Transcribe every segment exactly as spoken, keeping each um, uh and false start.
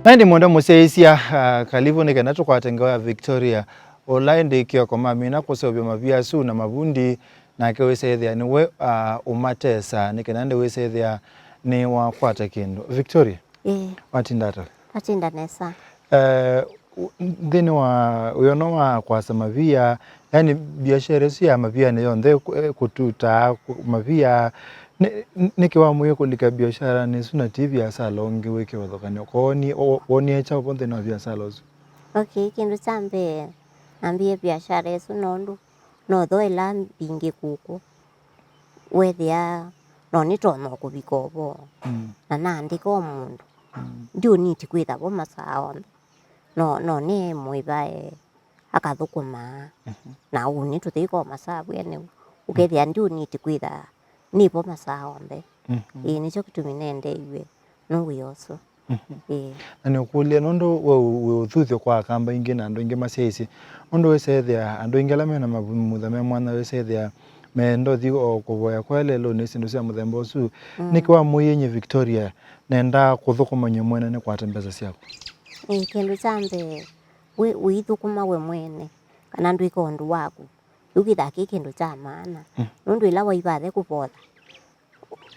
Na ĩndĩ mwendwa mũsyaĩĩsya, ah, kalivu nĩ kenda tũkwate ngewa ya Victoria, ũla ĩndĩ kĩoko mamina kũseũvya mavia asu na mavundi, nake wĩsa ĩthĩa nĩwe, ah, ũmatesa, nĩ kenda ĩndĩ wĩsa ĩthĩa nĩwakwata kĩndũ. Victoria, Ĩĩ, watinda ata? Atinda nesa. Eh, u-, nthĩnĩ wa wĩono wa kwasa mavia, yani biashara ĩsu ya mavianĩ yonthe, kũ-, eh, kũtutaa kũ-, mavia, nĩ, nĩ, nĩkĩ wamũie kũlika biasharanĩ ĩsu na ti viasala ũngĩ wĩ kĩvathũkany'o? Kwooni-, wo-, wonie kyaũ vo nthĩnĩ wa viasala ũsu? Okay, kĩndũ kya mbee, nambie biashara ĩsu nũndũ no thoo ĩla mbingĩ kũkũ, wethĩa no nĩtonya kũvika o vo. Mm. Na naandĩka o mũndũ. Mm. Ndiũniti kwĩtha vo masaa onthe. No, no nĩ mũĩvae akathũkũmaa. Mhm. Na ũnĩ tũthĩka o masaa vwene. Ũkethĩa ndiũniti kwĩtha nĩ vo masaa onthe. Mhm. Ĩĩ, nĩkyo kĩtumi nendeiw'e nĩ wĩa ũsu. Mhm. Ĩĩ. Na nĩũkũlya, nũndũ we wĩ ũthuthyo kwa Akamba aingĩ na andũ aingĩ masyaĩĩsye, nũndũ wĩseethĩa andũ aingĩ ala mena mavumutha me mwanya wĩseethĩa meenda ũthi o kũvoya kwa lelũnĩ syĩndũ sya mũthemba ũsu. Mm. Nĩkĩ wamwĩie nyie Victoria, nendaa kũthũkũma nyie mwene nĩkwate mbesa syakwa? Ĩĩ, kĩndũ kya mbee, wĩ, wĩithũkũma we mwene, kana ndwĩka ũndũ waku. Kĩu kĩthaa kĩ kĩndũ kya maana. Mm. Nũndũ ĩla waivathe kũvotha,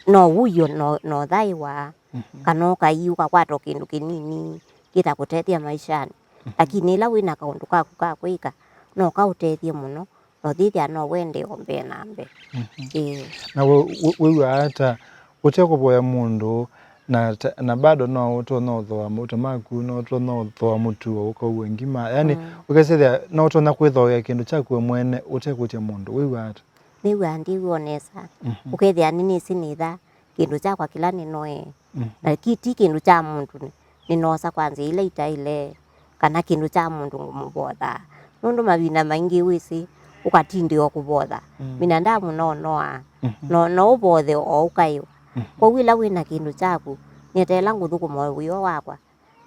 no ũio no, no thaĩwa, mhm, kana ũkai ũkakwata o kĩndũ kĩnini kĩtakũtethya maishanĩ. Mhm. Lakini ĩla wĩna kaũndũ kaku ka kwĩka, no kaũtethye mũno, na ũthĩthĩa no wende o mbee na mbee. Mhm. Ĩĩ. Na we, we, wĩw'aa ata ũte kũvoya mũndũ, na ta, na bado no ũtonya ũthooa mauta maku, no ũtonya ũthooa mũtuo ũkaua ngima? Yani, mm, ũkesethĩa no ũtonya kwĩthooea kĩndũ kyaku we mwene ũte kwĩtya mũndũ. Wĩw'aa ata? Nĩw'aa ndiw'aa nesa. Mhm. Ũkethĩa nĩnĩsĩ nĩtha kĩndũ kyakwa kĩla nĩnoee. Mhm. Na ki-, ti kĩndũ kya mũndũ nĩ-, nĩnoosa kwa nzĩa ila itaĩle, kana kĩndũ kya mũndũ ngũmũvothaa. Nũndũ mavinda maingĩ wĩsĩ, ũkatindĩa o kũvotha. Mm. Mina ndamu nonoa. Mhm. No, no ũvothe o ũkaĩwa. Mhm. Kwoou ĩla wĩna kĩndũ kyaku, nĩeteela ngũthũkũma o wĩoo wakwa,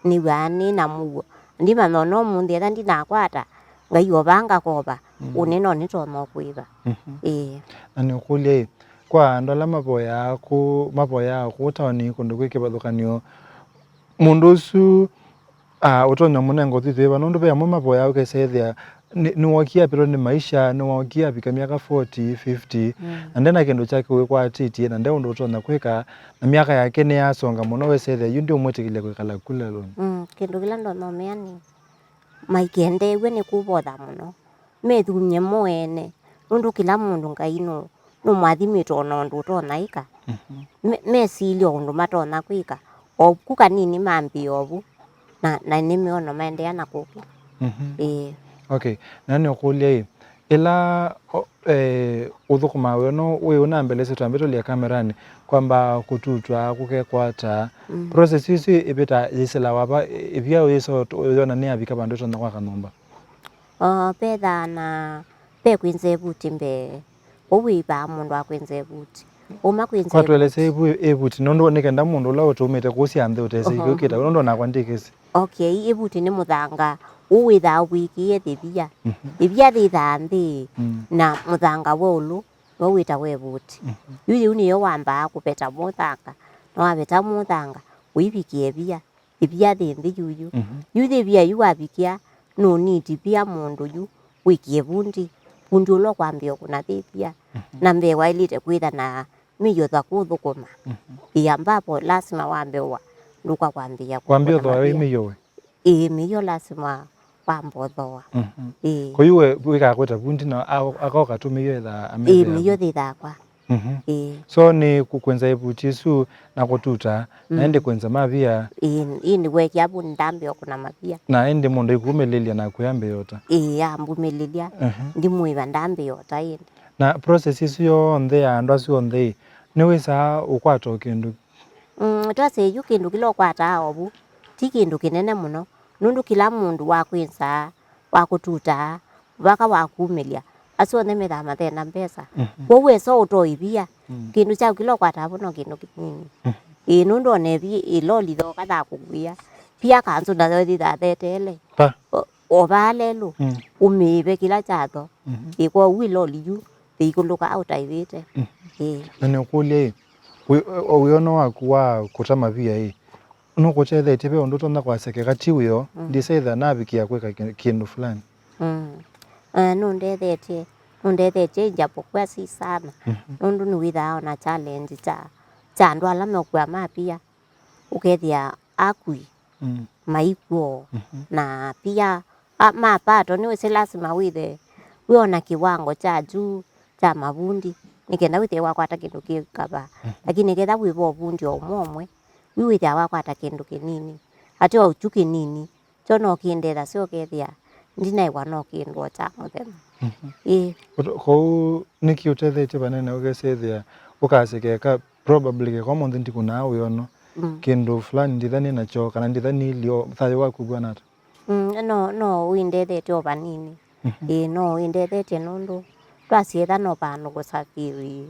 nĩw'aa nĩ na mũuo. Ndimanya ona ũmũnthĩ etha ndinakwata, Ngai o vaa ngakova, mm, ũnĩ no nĩtonya kũĩva. Mhm. Ĩĩ. Na nĩũkũlya-ĩ, kwa andũ ala mavoyaa kũũ, mavoyaa kũũ taoni kũndũ kwĩ kĩvathũkany'o, mũndũ ũsu, ah, ũtonya mũnenga ũthuthyo wĩva? Nũndũ ve amwe mavoyaa ũkesa ethĩa nĩ, nĩwookie apĩtwa nĩ maisha, nĩwookie avika myaka forty, fifty, mm, na ndena kĩndũ kyake wĩkwatĩtye, na nde ũndũ ũtonya kwĩka, na myaka yake nĩyasonga mũno, wesethĩa yu ndiũmwĩtĩkĩlya kwĩkala ku lelũnĩ. Mm, kĩndũ kĩla ndonomea nĩ maikendeew'e nĩ kũvotha mũno, methumye mo ene, nũndũ kĩla mũndũ Ngai nũ-, nũmwathimĩte o na ũndũ ũtonya ĩka. Mhm. Me-, mesilye o ũndũ matonya kwĩka, o ku kanini mambĩĩa o vu, na, na nĩmeona maendeea na kũkũa. Mhm. Ĩĩ. Okay, na nĩũkũlya-ĩ, ĩla, o, eh, ũthũkũmaa wĩoo wĩ ũna mbele sitwambĩtũlya kameranĩ, kwamba kũtutwa, kũkekwata, mm, process ĩsu ĩvĩta yĩsĩlawa va, ĩ-, ĩvia ũyĩsa ũyona nĩyavika vandũ ĩtonya kwaka nyũmba? O, vethaa na ve kwĩnza ĩvuti mbee. Ũu wĩvaa mũndũ akwĩnza ĩvuti. Ũma kwĩnza kwa ĩvuti. Twelese ĩvu-, ĩvuti, nũndũ nĩ kenda mũndũ ũla ũtũmĩte kũsya nthĩ ũtesĩ, oho, kĩu kĩta, nũndũ onakwa ndĩkĩsĩ. Okay, ĩvuti nĩ mũthanga. Ũu wĩthaa ũvikĩĩe thĩvia. Mhm. Ĩvia thĩthaa nthĩ, mm, na mũthanga wa ũlũ, no wĩtawa ĩvuti. Mhm. Yu yĩu nĩyo wambaa kũveta mũthanga. Na waveta mũthanga, ũivikĩa ĩvia. Ĩvia yĩ nthĩ yuyu. Mhm. Yu yĩvia yu wavikĩa, nũniti via mũndũ yu wĩkie vundi. Vundi ũla ũkwambĩĩa kũna yĩvia. Mhm. Na mbee waĩlĩte kwĩtha na mĩio ta kũthũkũma. Mhm. Ĩ, ambapo lasima wambe wa, ndũka kwambĩĩa kũna. Wambĩĩa ũthooa wĩ mĩio we? Ĩĩ, mĩio lasima wambe ũthooa. Mhm. Ĩĩ. Kwa hiyo we wĩkaa kwĩta vundi na a-, akoka tu mĩio ĩthaa amethea. Ĩĩ, mĩio yĩthaa kwa. Mhm. Ĩĩ. So nĩ kũ-, kwenza ĩvuti ĩsu na kũtuta, na, mm, ĩndĩ kwenza mavia. Ĩĩ, ĩĩ, nĩwekĩa vu ndambĩa kũna mavia. Na ĩndĩ mũndũ aikumĩlĩlya na kwĩambĩa ota. Ĩĩ, ambumĩlĩlya. Mhm. Ndimwĩva ndambĩa ota ĩndĩ. Na process ĩsu yonthe ya andũ asu onthe ĩ, nĩwĩsaa ũkwata o kĩndũ? Mm, twasye yu kĩndũ kĩla ũkwataa o vu, ti kĩndũ kĩnene mũno, nũndũ kĩla mũndũ wakwĩnza, wakũtutaa, vaka wakumĩlya, asu onthe methaa matena mbesa. Mhm. Kwoou wesa ũtoa ĩvia, mm, kĩndũ kyaku kĩla ũkwataa vo no kĩndũ kĩnini. Mhm. Ĩĩ, nũndũ ona ĩvi-, ĩloli thooka yakũkuĩa, pia kanzũ nayo yĩthaa theteele. Pa. O, o vaa lelũ, mm, ũmĩĩve kĩla kyatho. Mhm. Ĩĩ, kwoou ĩloli yu yĩikũlũka ũtaĩvĩte. Mm. Ĩĩ. Na nĩũkũlya-ĩ, wĩ-, o wĩono waku wa kũta mavia-ĩ, nũkũtethetye ve ũndũ ũtonya kwasya keka ti wĩoo, mm, ndĩsa ĩthĩa navikĩa kwĩka kĩ-, kĩndũ fulani? Mm. Eh, nũndethetye, nũndethetye ijapokuwa si sana. Mhm. Nũndũ nĩwĩthaa ona challenge kya, kya andũ ala meũkua mavia, ũkethĩa akui, mm, maikw'o, mhm, na pia a-, mapatwa nĩwĩsĩ lasima wĩthe wĩona kĩwango kya juu kya mavundi, nĩ kenda wĩthĩe wakwata kĩndũ kĩ kavaa. Mhm. Lakini ketha wĩva ũvundi o ũmwe ũmwe, yu wĩthĩa wakwata kĩndũ kĩnini, atĩ o kyu kĩnini, kyo no kĩndethasya ũkethĩa ndinaĩwa no kĩndũ o kya mũthenya. Mhm. Ĩĩ. Ũt-, kwoou nĩkĩ ũtethetye vanene ũkesethĩa ũkasya keka probably keka ũmũnthĩ ndikũnaa wĩono, mm, kĩndũ fulani nditha nĩ nakyo, kana nditha nĩilyo, thayũ waku ũvw'ana ata? Mm, no, no ũindethetye o vanini. Mhm. Ĩĩ, no ũindethetye nũndũ twasyetha no vandũ kũsafiri,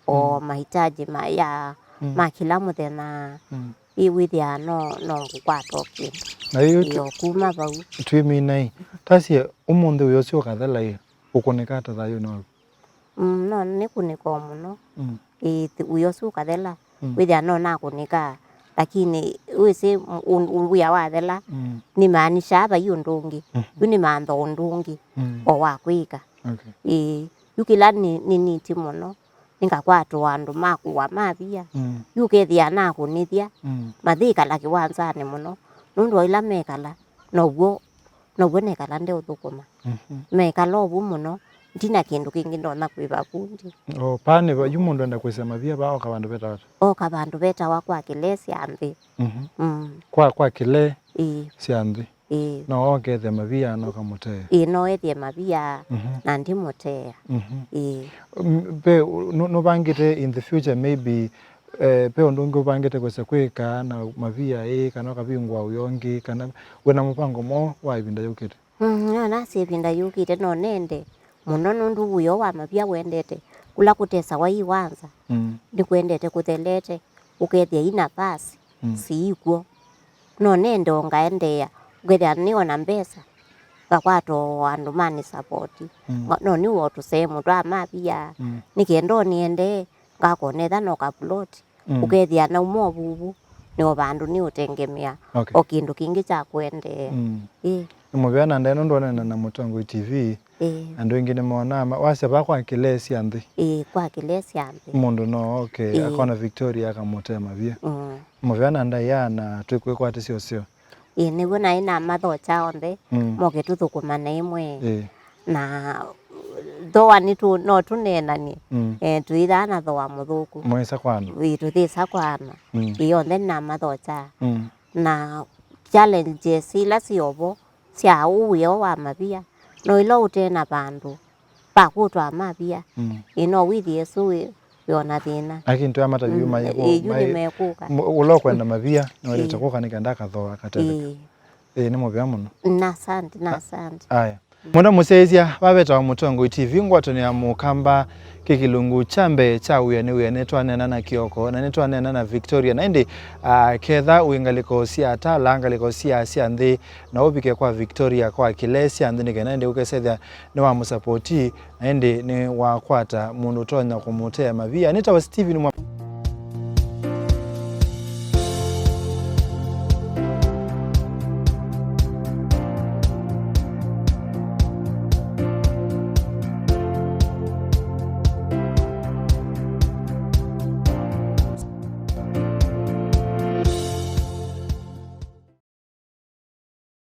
o, mm, mahitaji ma, ya, mm, ma kĩla mũthenya. Mm. Ĩ wĩthĩa no, no ngũkwata o kĩndũ. Na yu ĩĩ, o kuma vau. Twĩminai. Tasye ũmũnthĩ wĩa ũsu ũkathela ĩ, ũkũnĩka ata thayũnĩ waku? Mm, no nĩkũnĩka o mũno. Mm. Ĩ, thi-, wĩa ũsu ũkathela. Mm. Wĩthĩa no nakũnĩka, lakini wĩsĩ, m-, ũ-, ũ-, wĩa wathela, mm, nĩmaanishaa vai ũndũ ũngĩ. Mhm. Yu nĩmantha ũndũ ũngĩ, mm, o wa kwĩka. Okay. Ĩ, yu kĩla nĩ, nĩ niti mũno, nĩngakwatwa andũ makũa mavia. Mm. Yu ũkethĩa nakũnĩthya, mm, mathĩkala kĩwanzanĩ mũno, nũndũ o ĩla mekala, now'o, now'o nekala ndeũthũkũma. Mhm. Mekala ovu mũno, ndina kĩndũ kĩngĩ ndonya kwĩva vundi. O, paa nĩ va, yu mũndũ enda kwĩsya mavia vaa oka vandũ vetawa ata? Oka vandũ vetawa kwa kĩlee sya nthĩ. Mhm. Mm. Kwa, kwa kĩlee, ĩĩ, sya nthĩ. Ĩĩ. No oke ethĩa mavia na ũkamũtea. Ĩĩ, no ethĩe mavia, mhm, na ndimũtea. Mhm. Ĩĩ. M-, ve, nũ-, nũvangĩte in the future maybe, eh, ve ũndũ ũngĩ ũvangĩte kwĩsa kwĩka na mavia ĩĩ, kana ũkavingũa wĩa ũngĩ, kana wĩna mũvango mwaũ wa ĩvinda yũkĩte? Mm, no nasye ĩvinda yũkĩte no nende mũno nũndũ wĩa wa mavia wendete kũla kũtesawa ĩ wanza. Mm. Nĩkwendete kũthelete, ũkethĩa i nafasi, mm, siikw'o. No nende o ngaendeea, ũkethĩa nĩona mbesa, ngakwata o andũ mani support. Mm. Nga-, no nĩw'o tũsemo twa mavia, mm, nĩ kenda o nĩendee, ngakona etha no ka plot. Mm. Ũkethĩa nauma o vuvu, nĩ o vandũ nĩũtengemea, okay, o kĩndũ kĩngĩ kya kũendeea. Mm. Ĩĩ. Nĩ mũvea na ndaĩ nũndũ waneena na Mũtongoi T V, ĩĩ, andũ aingĩ nĩmonaa ma-, wasya vaa kwa kĩlee sya nthĩ. Ĩĩ, kwa kĩlee sya nthĩ. Mũndũ no oke, ĩĩ, akona Victoria akamũtea mavia. Mm. Mũvea na ndaĩa na twĩkwĩkwatĩsya ũseo. Ĩĩ, nĩw'o naĩ namathokya onthe, mm, moke tũthũkũmane ĩmwe. Ĩĩ. Na thoa nĩtũ-, no tũneenanie. Mm. Eh, tũithaa na thoa mũthũku. Mwĩsa kwana. Ĩĩ, tũthĩsa kwana. Mm. Ĩĩ, onthe nĩnamathokya. Mm. Na challenges ila syovo sya ũũ wĩa wa mavia, no ila ũte na vandũ va kũtwaa mavia. Mm. Ĩ, no wĩthĩe sũ wĩ, wĩona thĩna. Lakini twamata yu, mm, maye kũ-, ĩ, yu maye nĩmekũka. M-, ũla ũkwenda mavia, nĩwĩlĩte, ĩ, kũka nĩ kenda akathooa, akatetheka. Ĩ. Ĩ, nĩ mũvea mũno. Na asante, na asante. Aya. Mwenda mũsyaĩĩsya, vavetawa Mũtongoi T V, ngwatanĩo ya Mũkamba, kĩ kĩlungu kya mbee kya Wĩanĩ Wĩanĩ. Nĩtwaneena na Kĩoko, na nĩtwaneena na Victoria. Na ĩndĩ, ah, ketha wĩ ngalĩko sya Tala, ngalĩko sya, sya nthĩ, na ũvike kwa Victoria kwa kĩlee sya nthĩ, nĩ kenda ĩndĩ ũkesethya nĩwamũsapoti, na ĩndĩ nĩwakwata mũndũ ũtonya kũmũtea mavia. Nĩtawa Steven Mwa-,